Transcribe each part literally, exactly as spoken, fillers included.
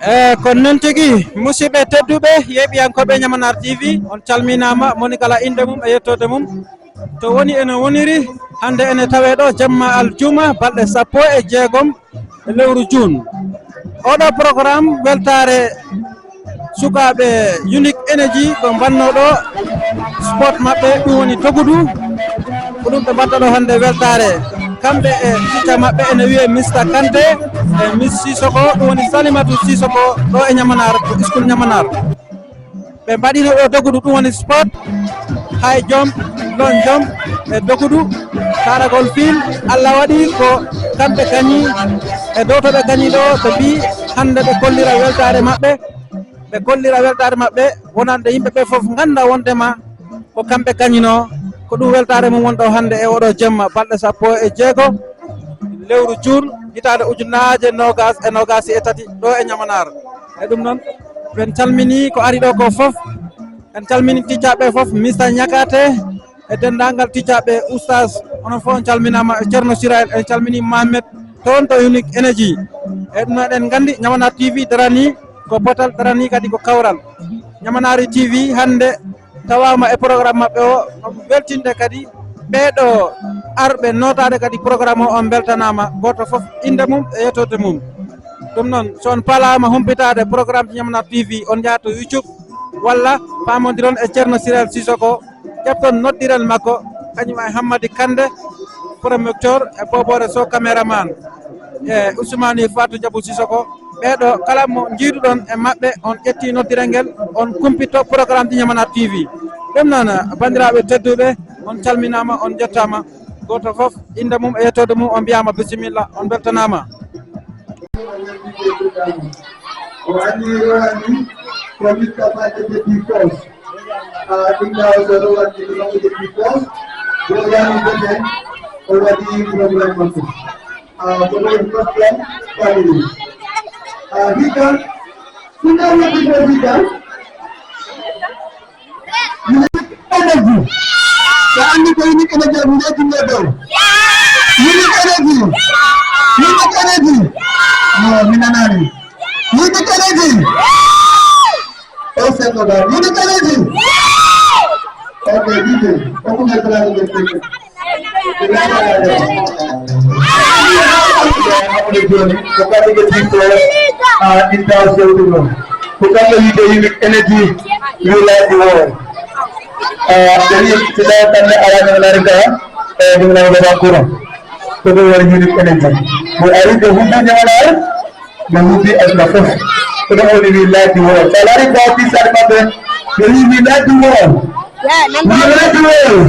E ko noon tigi, musidɓe tedduɓe, yeeɓiyankooɓe Ñamanaar T V, on calminaama, moni kala innde mum e yettoode mum. To woni ene woniri, hannde ene tawee ɗo jamma aljuma, balɗe sappo e jeegom e lewru juun. Oɗo programme weltaare sukaaɓe Unique Energy ko mbannoo ɗo sport maɓɓe, ɗum woni dogudu. Ko ɗum ɓe mbatta ɗo hannde weltaare. Kamɓe e ticca maɓɓe ene wiyee Mister Kanté e Miss Sissoko, ɗum woni Salimatu Sissoko ɗo e Ñamanaar, to school Ñamanaar. Ɓe mbaɗino ɗo dogudu, ɗum woni sport, high jump, long jump e dogudu, taaragol fiil. Allah waɗi ko kamɓe gañi, e dow to ɓe gañi ɗo, ɓe mbii hannde ɓe kollira weltaare maɓɓe, ɓe kollira weltaare maɓɓe, wonande yimɓe ɓe fof ngannda wondema ko kamɓe gañinoo. Ko ɗum weltaare mum woni ɗo hannde e oɗo jemma, balɗe sappo e jeego lewru juun, hitaande ujunaaje noogaas e noogaas e tati ɗo e Ñamanaar. E ɗum noon, en calminii ko ari ɗo ko fof. En calminii ticcaaɓe fof, Mister Ñakate e denndaangal ticcaaɓe, Oustaz, onon fof on calminaama, e Ceerno Sirayel, en calminii Mohamed toon to Unique Energy. E ɗum noon, eɗen nganndi Ñamanaar T V daranii ko potal, daranii kadi ko kawral. Ñamanaari T V hannde tawaama e programme maɓɓe o, ngam weltinde kadi ɓeeɗo arɓe nootaade kadi programme o. On mbeltanaama, gooto fof innde mum e yettoode mum. Ɗum noon, so on paalaama humpitaade programme ji Ñamanaar T V, on njaha to YouTube walla paamondiron e Ceerno Sirel Sisoko, ƴefton noddiral makko, kañum e Hammadi Kande, promoteur, e Boboore Sow, caméraman, e Ousmane Fatou Diabou Sisoko. Ɓeeɗo kala mo njiiduɗon e maɓɓe, on ƴetti noddiral ngel, on kumpito programme ji Ñamanaar T V. Ɗum noon, banndiraaɓe tedduɓe, on calminaama, on njettaama. Gooto fof innde mum e yettoode mum, on mbiyaama bisimilla, on mbeltanaama. O anniyi rowani ko Mustapha Tete Picos. Ah, ɗum ɗa o so rowani ko Mustapha Tete Picos. Rowani Tete, o waɗi programme makko. Ah, ko ɗo Muslim family. Ah, hikka, ɗum ɗa waɗi ko hikka. Unique Energy. Ko anndi ko Unique Energy, mi ndeeji nde ɗo. Unique Energy. Unique Energy. No, mi nanaani. Unique Energy. O seeɗa ɗo. Unique Energy. Ok, D J. Hokku men plateau de spectacle. Ko kamɓe ɓe tinto, ah, inta sewtuno. Ko kamɓe wiyde Unique Energy, we like the world. Ah, ɓe wiyi, si tawa kamɓe alaa men lari ka, eh, ɗum na waɗa kono. Ko ɗum woni Unique Energy. Mo ari ɓe huɓɓi Ñamanaar, ɓe huɓɓi aduna fof. Ko ɗum woni we like the world. So a laari ko a pisat maɓɓe, ɓe wiyi we like the world. We like the world.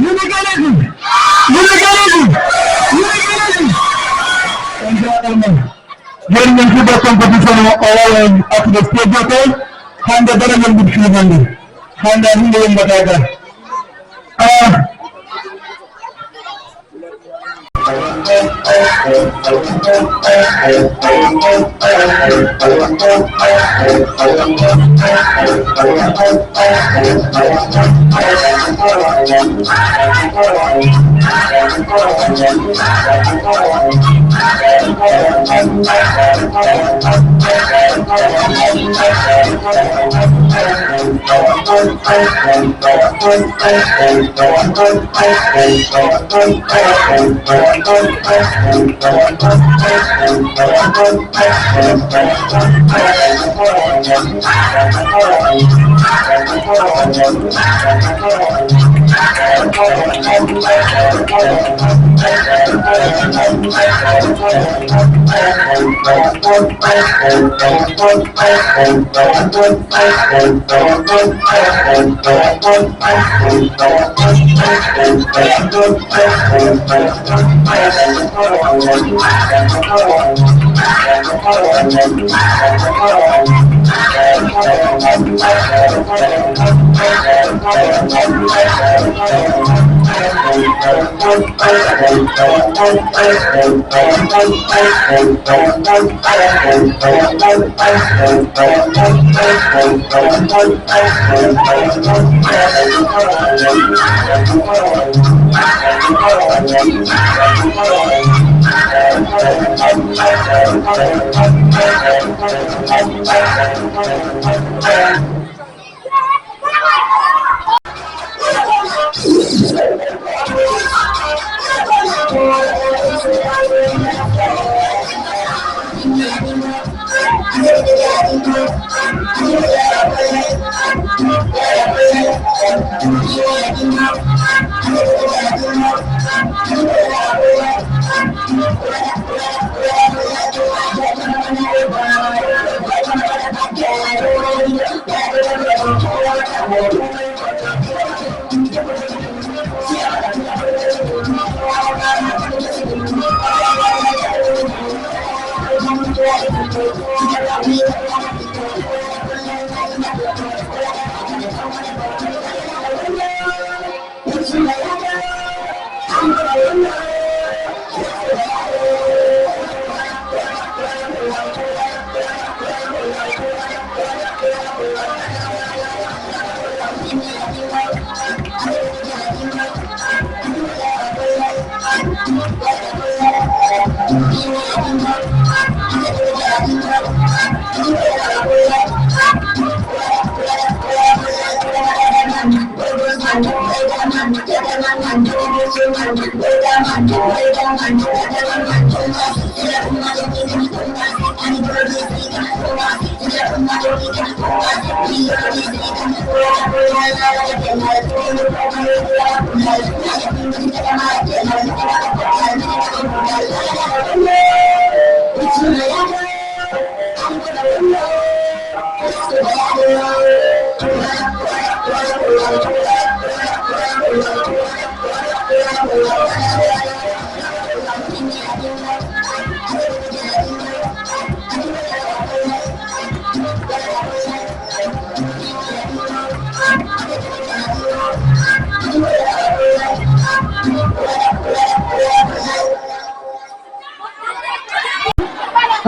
Yimɓe Galeeji! Yimɓe Galeeji! Yimɓe Galeeji! On njaaraama. Jooni min fuɗɗo compétition o, o waɗa artude P D P. Hannde dara min mbiɗ fii hannde. Hannde hannde yimɓe taga. Ah.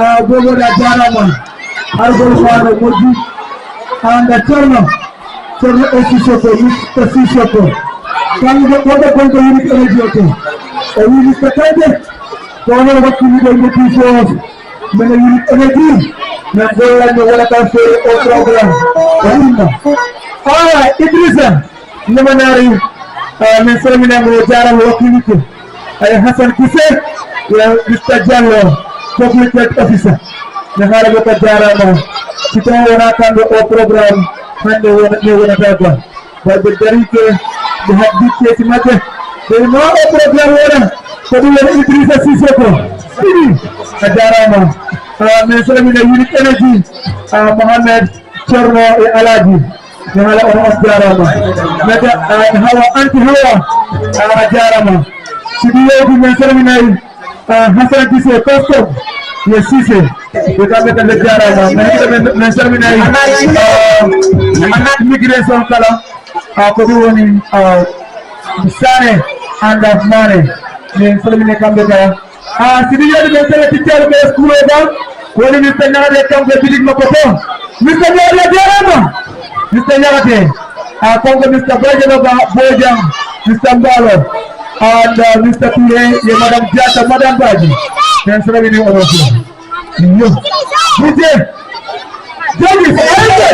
Ah, Bobo, a jaaraama. Argol faano moƴƴi. Anda Cerno. Cerno e Sissoko, Mister Sissoko. Kanko wonɗo gonɗo Unique Energy o to. O wi Mister Kante. Ko onon wakkiliiɗo nde P C O. Mene Unique Energy. Men gollanno wala kan feere o programme. O imma. Ah, Idrissa. Nemanari, ah, min salminama, o jaaraama wakkiliiɗo. Ay Hassan Kise, ya Mister Diallo, public health officer. Ne haala ko ka jaaraama. Si tawi wona kamɓe o programme, hannde wona, ne wonata quoi. Balɓe darike, ɓe haddi keesi maɓɓe. Ɓe no o programme wona, ko ɗum woni Idrissa Sissoko. Sidi, a jaaraama. Ah, min salmina Unique Energy, ah, Mohamed, Cerno e Alaaji. Mi haala on, on jaaraama. Meta, ah, Hawa, anti Hawa, ah, a jaaraama. Si ɗum yewti, min salminaay, ah, Hassan Cissé, Pastor, ye Cissé. Ɓe kamɓe kadi ɓe jaaraama. Min kadi min, min salminaay, ah, immigration kala. Ah, ko ɗum woni, ah, Sané and of Mané. Min salmini kamɓe kala. Ah, si mi yeeɗi ɓe sene ticcere ɓe school o ɗon, woni Mister Ñagate kanko e bitik makko to. Mister Ñagate a jaaraama. Mister Ñagate, ah, kanko Mister Badianoga, Bojang, Mister Mbaalo, and, ah, Mister Touré, ye Madame Diatta, Madame Badji. Min salmini onon fof. Yo. D J. Jaggi, ko arde.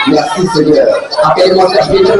Merci Seigneur. Appelez-moi serviteur.